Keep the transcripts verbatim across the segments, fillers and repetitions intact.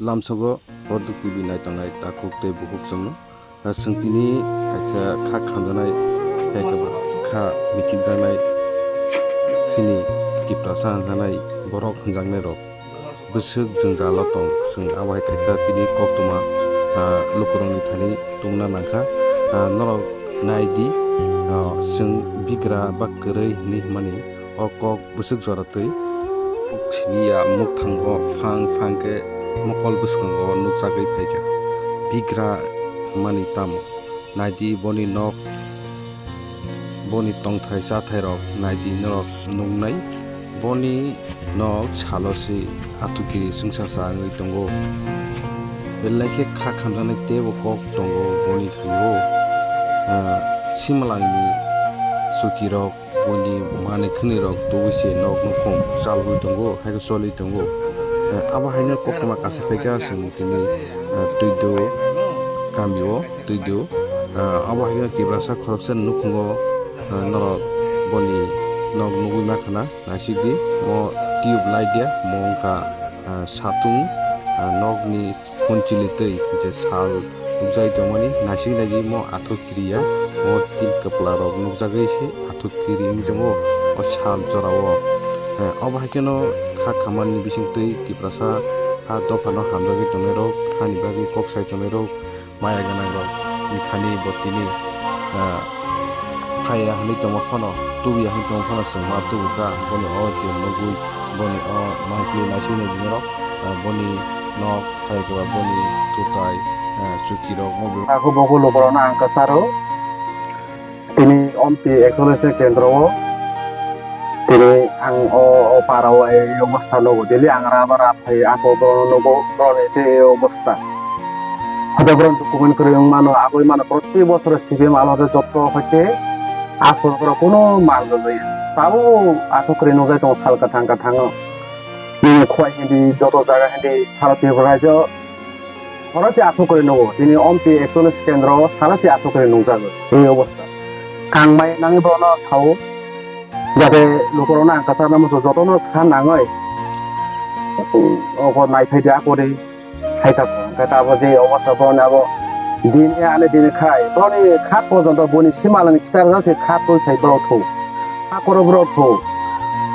Lamsogo Product T V naitongnai takhuk tei bukhuk chwngno. Chwng tini kaisa kha khamjaknai, hai khe kha mikikjaknai chini Tiprasa hwnjaknai borok hwnjaknai rok bwswk jwngjalo tong. Chwng abo hai kaisa tini koktwma, ah, lukurokni thani tungna nangkha. Ah, norok nai di, ah, chwng bigra ba kwrwi hwnwi hwnmani o kok bwswk jora twi simi ya mukthango phang phang khe mokol bwskango nukjagwi phaikha. Bigra hwnmani tamo? Naidi boni nok, boni tongthai chathairok naidi norok nuknai. Boni nok salo se athukiri chwngsacha wngwi tongo. Belai khe kha khamjaknai teibo kok tongo boni thani-o. Ah, simalangni chukirok, buini manwi khwnwirok tubui se nok nukhung chalwi tongo, hai khe choli tongo. Eh, abo haino koktwma kaisa phaikha chwng tini, eh, Twido kamio, Twido. Eh, abo haino Tiprasa khoroksa nukhugo, eh, norok boni nok nugwi mankha na, naisik di, mo tube light ya, mo wngkha, eh, satung, eh, nokni khunchili twi je sal nukjagwi tongmani naisik naidi mo athuk kiriya, mo tin kwpla rok nukjagwi se athuk kiri wngwi tongo o sal jorao. Eh, obo hai kheno kha khamani bisingtwi Tiprasa ha dophano hamjagwi tongnai rok, hani bagwi kok sai tongnai rok, maya gwnang rok ni thani bo tini, ah, phaiya hwnwi tongma phano, tubuya hwnwi tongma phano chwng ma tubu kha, boni o je nugwi, boni o mangpli naisik naidi norok, ah, boni nok, hai khe ba boni tutai, ah, chuki rok mo. Takhuk bukhuk lukurokno ang kwcharo. Tini Ompi Excellence ni kendro o tini ang o, o para o ei obostha nogo, daily ang raba rab phai ako borokno nogo, borokni je ei obostha. Hoda borok document kwrwi wng mano, agoi mano, proti bosoro C P M alhore joto hoite aswk borok kuno manjak jaya. Tabuk athuk kwrwi nukjai tongo sal kwthang kwthango. Nini khowai hindi joto jaga hindi sara Tripura rajyo. Oro se athuk kwrwi nugo, tini Ompi Excellence kendro o sara se athuk kwrwi nukjago ei obostha. Ang mai nangwi borokno sao, jate lukurokno ang kwchar nang muchung jotono kha nangwi oko naiphai di akorwi hai tako. Hwnkhe abo je obostha borokni abo din e ani din khai borokni khat porjonto boni simalani Tar jase kha twi phai borok thu. Hakoro borok thu.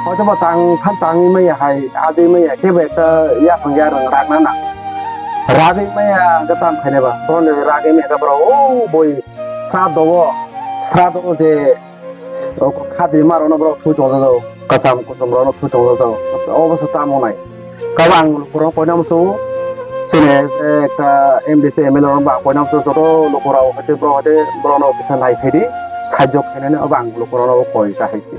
Hoito bo tang phan tangwi maya hai, ajwi maya khe bo ekta yaphang yarwng ragna nang. Ragwi maya hwnkhe tamo khainai ba. Borok ni ragwi maya khe borok o boi sra dogo, sra dogo je khatri ma rokno borok thui tongjago. Kwcham kuchum rokno thui tongjago. Obo se tamo nai. Kabo ang lukurok koina muchungo. Chini ekta M D C M L A rok ba koina muchungo joto lukurok hoite borok hoite borokno kisa nai phaidi. Sajok khainani obo ang lukurokno koi ta hai se.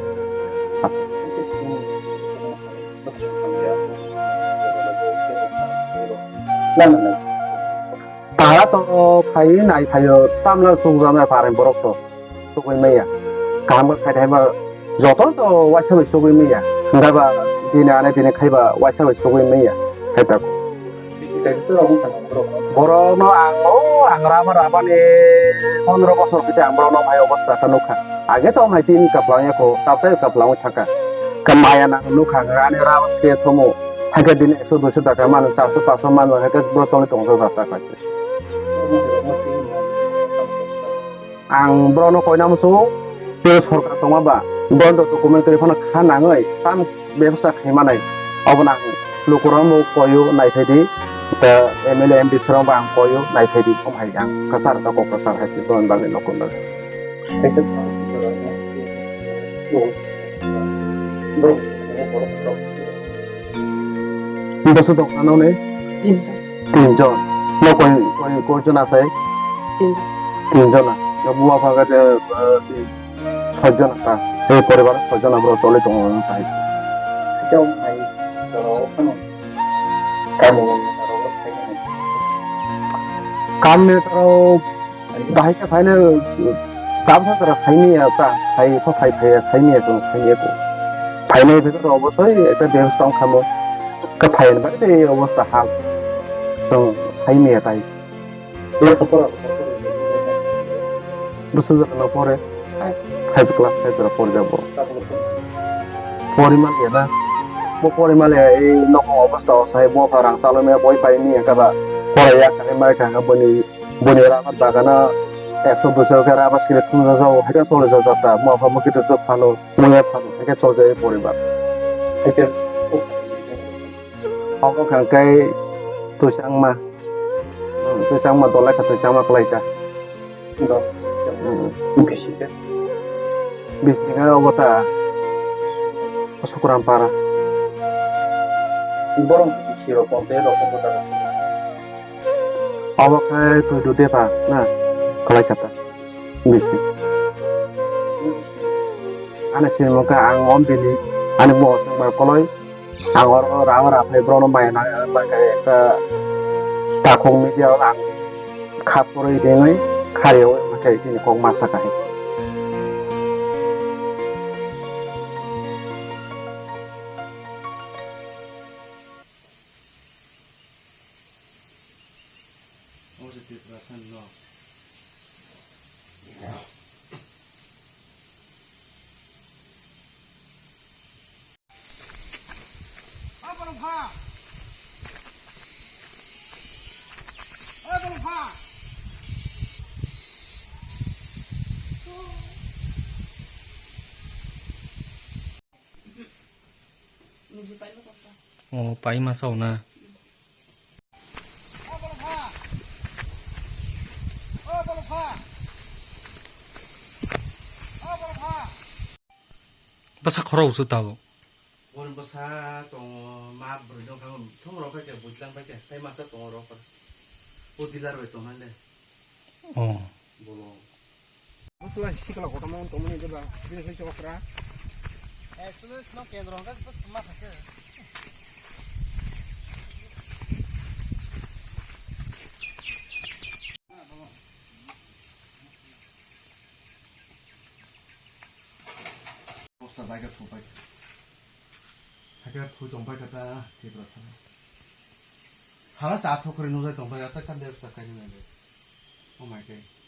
Tara to phai nai phaio tamla chukjaknai phareng borok to. Sugwi maya. Kaham khe khai thai ba joto to waisa bai sugwi maya. Hwnkhe ba dini ane dini khai ba waisa bai sugwi maya. Hai tako. Borok no ang o ang rama rama ni pondro bosor khe ang borok no mai obostha khe nukha. Age to mai tin kaplang ya ko, taptai kaplang thaka. Khe maya nang nukha ani rama se thomo. Hai khe dini ekso duiso taka manu, charso paso manu, hai khe borok choli tongsa jata kaisa. Ang borokno koina muchungo, tei sorkar tongma ba, bondo document kwrwi phano kha nangwi, tam bebsa khai manai, obono ang lukurokno bo koio, naiphai di, tei M L A, M D C rokno bo ang koio, naiphai di, omo hai ang kwchar, kok kwchar hai se, borokni bagwi nokol bagwi. Bwswk dong nani? Tinjon. Tinjon. No koi, koi, koi jon asai? Tinjon. Tinjon na. No buma phaga de, eh, soi jon ta. Ei poribar soi jon abro choli tongo ta hai. Kau mai chalo phano. Kamu taro phai. Kam ne taro. Bahai khe phaino, tamsa jora saimanya ta, phai pho phai phaiya saimanya chwng saimanya ko. Phainai bwkha rok obosoi ekta bebostha wng kha mo. Khe phai ni bagwi tei obostha hal chwng saimanya tai. Bwswk jora no pore, five class five jora pore jabo. Poriman ya na. Bo porimale ei nokong obostha o sai bo pha rang chalwi maya boi pai ni kha ba. Porai ya kha khe mai kha kha boni, boni rabar bagana ekso bwswk khe rabar sile thumjak jago, hai khe choli jak jak ta. Mo pha mo kitu chuk phano, mo ya phano, hai khe chol jak ei poribar. Hai khe obo kha khe twi changma. Hmm, twi changma dolai kha, twi changma kwlai kha. Bisi khe? Bisi khe obo ta Sukram para. Borok bisi rok kon te rok kon ta. Obo khe twi du de ba na kwlai kha ta. Bisi. Ani sinimung khe ang om bini, ani bo sengbar koloi. Ang oro rang rang phai borokno maya nang, ang bai khe ekta takhuk media o ang kha porwi ringwi khariwi khe bini kok ma saka hai se. O pai ma sao na. Bwsa khorok se tabuk. Boni bwsa tongo, ma bwrwi jong kha, thung rok khe builang bai khe, tai masa tongo rok. O dealer bai tongnai le. Oh. Bolo. Bwsla sikla kotorma wng tongmani diba, bini sai chokra. Actually, sino kendro hwnkhe bwsma khaikhe. Bwsa bai khe thung pai kha. Hakhe thui tong pai kha ta Tiprasa. Sala sa thok kre nujai tong pai kha ta, ta bebsa kainwi nai le. Oh my God.